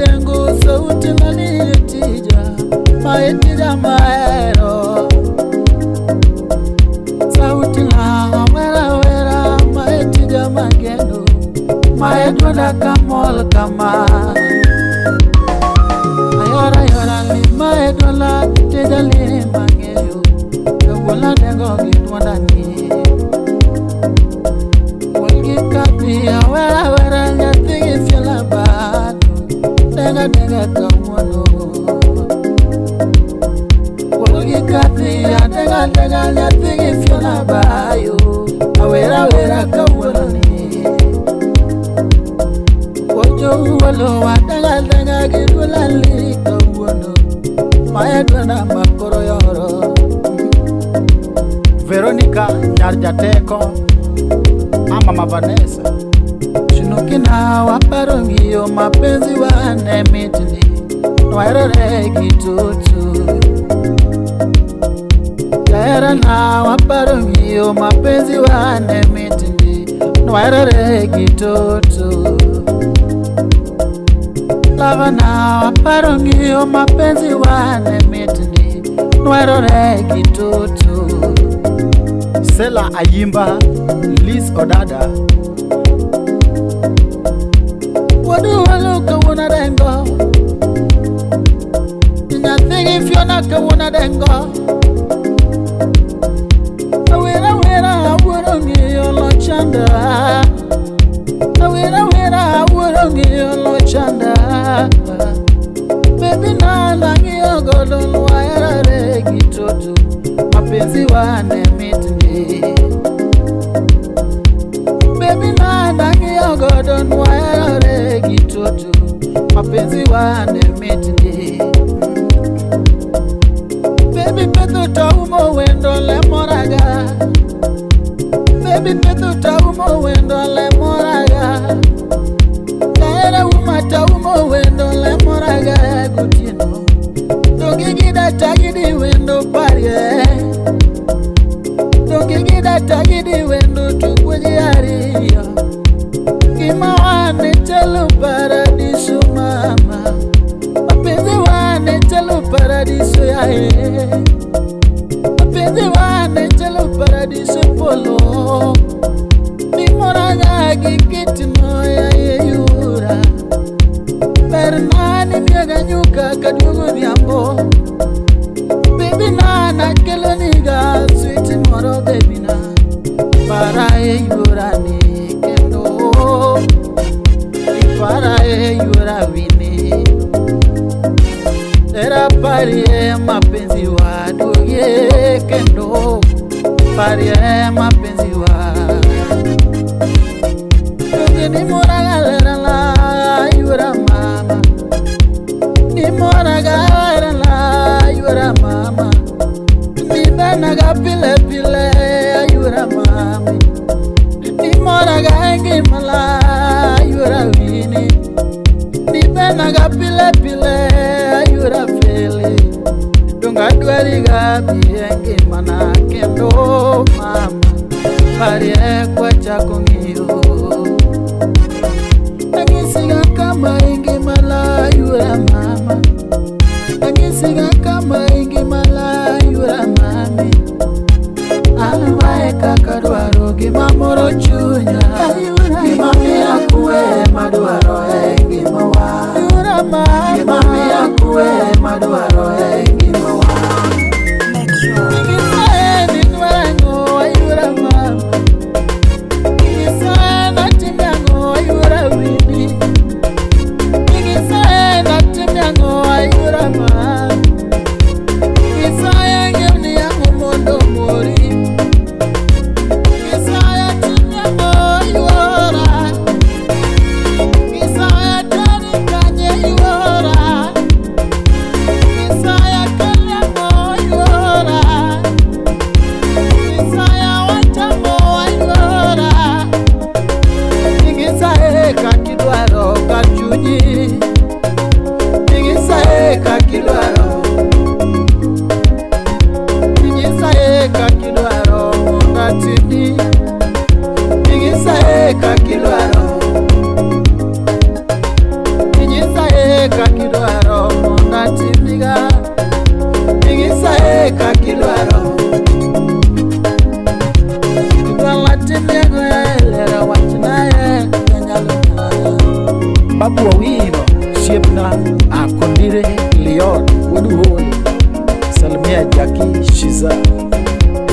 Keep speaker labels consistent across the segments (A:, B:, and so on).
A: dengo sauti nani tija ma etija mahero sauti na wera wera ma etija mageno ma edwonda kamol kama ayora yora li ma edwola tija li mang'eyo kawuono dengo gi dwonda ni Wuon kapi awera wera nyathi gi fiela bado denga denga kawuono Wuon gi kapi adenga denga nyathi gi fiela bayo awera wera kawuono ni Wojo walo adenga denga gi dwola li kawuono mae dwonda makoro yoro
B: Veronica Nyar Jateko ama Mama Vanessa
A: Chinukina waparo ng'iyo mapenzi wane mitni nwaherore kitutu Jaherana waparo ng'iyo mapenzi wane mitni nwaherore kitutu Lavana waparo ng'iyo mapenzi wane mitni nwaherore kitutu
B: Sela Ayimba Liz Odada
A: Wuod walo kawuono adengo Nyathi gi Fiona kawuono adengo Awera wera awuoro ng'iyo lochanda Awera wera awuoro ng'iyo lochanda Baby na nang'iyo godo nwaherore gi toto Mapenzi wane mitni Baby na nang'iyo godo nwaherore gi toto Mapenzi wane mitni Baby petho taumo wendo lemoraga Baby petho taumo wendo lemoraga Daera uma taumo wendo lemoraga gotieno Donge gidata gidi wendo parie Donge gidata gidi wendo tukweji ariyo Gima wane chalo paradiso mama Mapenzi wane chalo paradiso yae Mapenzi wane chalo paradiso polo Mimoraga gi kitno yae yura Ber nani miyaga nyuka kaduogo odhiambo Baby nana keloniga sweet moro baby na Para e yura ni kendo Ipara e yura wini Era parie mapenzi waduogie kendo Parie mapenzi wa Donge nimoraga lera la yura mama Nimoraga lera la yura mama Nibenaga pile pile yura mami Nimoraga ngima la yura wini Nibenaga pile pile yura fele Donga dwariga bi e ngimana kendo mama Parie kwachako ng'iyo Anyisiga kama ingima la yura mama Anyisiga kama ingima la yura mami An mae kaka dwaro gima moro chunya Gima miya kwe madwaro e ngimawa Yura mama Gima miya kwe madwaro e ngimawa Nyisaye ni dwarang'o ayura mama Nyisaye natime ang'o ayura wini Nyisaye natime ang'o ayura mama Nyisaye ng'ewni ang'o mondo mori Nyisaye time ang'o yuora Nyisaye teri kanye yuora Nyisaye kele ang'o yuora Nyisaye wachamo ayuora Nyisaye kakidwaro kar chunyi Nyisaye kakidwaro Nyisaye kakidwaro mondo atini Nyisaye kakidwaro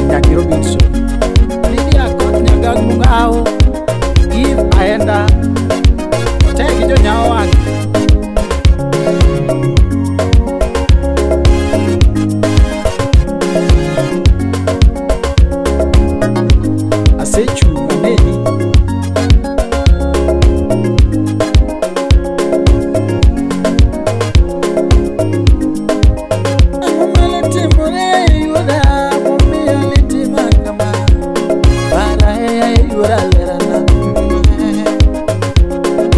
B: Nyaki Robinson, Lydia Koth Nyagag Mung'ao, Eve Aenda, Tegi Jonyawang. Asechung' aneni.
A: Ang'o mane timore e yuora momiyo litima kama? Para e yuora lerana.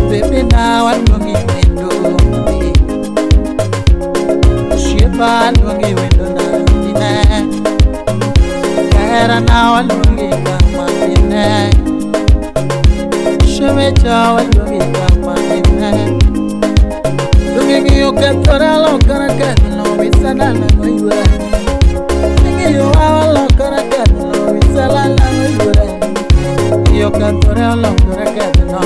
A: Baby na waluongi wendo mami. Osiepa luongi wendo na mine. Hera na waluongi kama mine. Shemecha waluongi kama mine. Donge ng'iyo kethore lokore kethno misalala go yuora. Ng'iyo wa lokore kethno misalala go yuora. Ng'iyo kethore olokore kethno.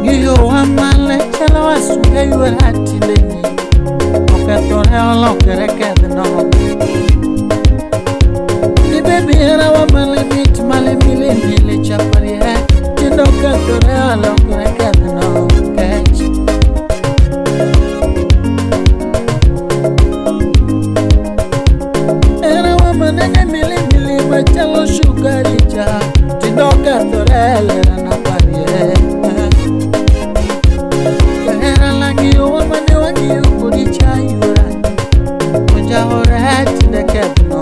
A: Ng'iyo wa male chalo wasunge yuora tindeni. Okethore olokore kethno. Ni baby hera wa male mit male mile mile chaparie. Tindo kethore olokore kethno kech. Era wa manene mili mili machalo sukari cha tindo kethore lera na parie. Era lang'iyo wa mane wang'iyo kodi cha yuora. Ojaore tinde kethno.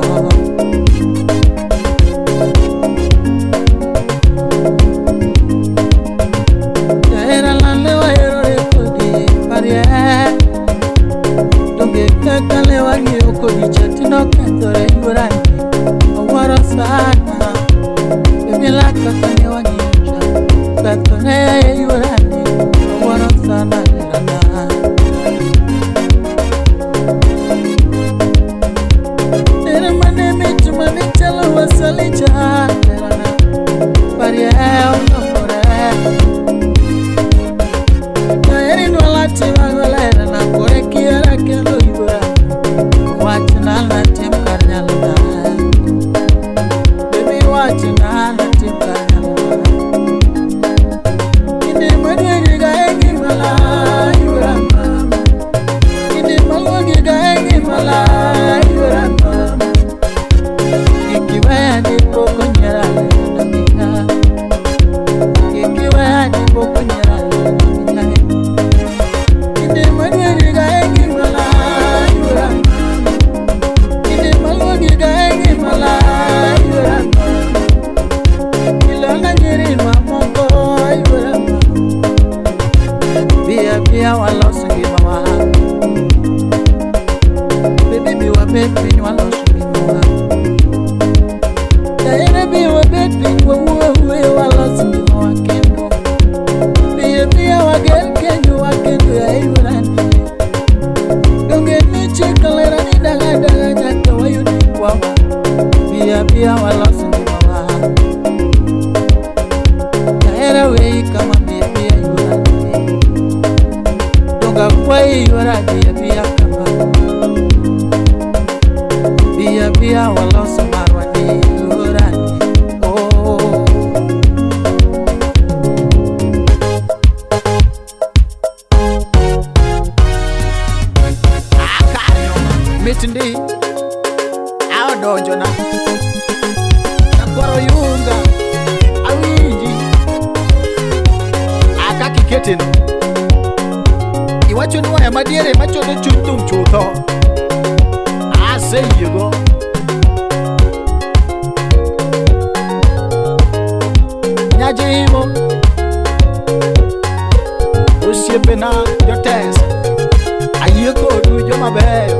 A: Era lale waherore kodi parie. Donge kaka ne wang'iyo kodi cha tindo kethore yuora ni. Awuoro sana. Baby la kaka ne wang'iyo cha. Kethore yuora ni. Awuoro sana lerana. Ere mane mit mane chalo wasali cha lerana. Parie olokore. Eri nwala timago lerana. Kore kiera kelo yuora. Wachna natim kar nyalona. Baby wachna natim kar nyalona. Kinde madweri ga e ngimana yuora mama. Kinde maluongi ga e ngimana yuora mama. Kik iweya dipo konyiera lerana miya. Kik iweya dipo konyiera lerana miya. Kinde madweri ga e ngimana yuora mama. Kinde maluongi ga e ngimana yuora mama. Ilona nyiri mamoko yuora mama. Bia bia waloso ngimawa. Baby bi wabet piny waloso ngimawa. Daere bi wabet piny wawuo wuoyo waloso ngimawa kendo. Bia bia wager kenyo wakendo ya yuorani. Donge nichik lera ni daga daga nyaka wayud kwawa. Bia bia waloso ngimawa. Daera weyi kama bia bia yuorani. Donga kwayi yuora bia bia kama. Bia bia waloso marwa ni yuorani. Oh.
B: Akanyo mit ndi aodonjona nakwaro yunga awinji akakiketeno iwacho ni waya madiere machodo chuny thum chutho aseyiego nyajimo osiepena jotes ayie kodu joma beyo.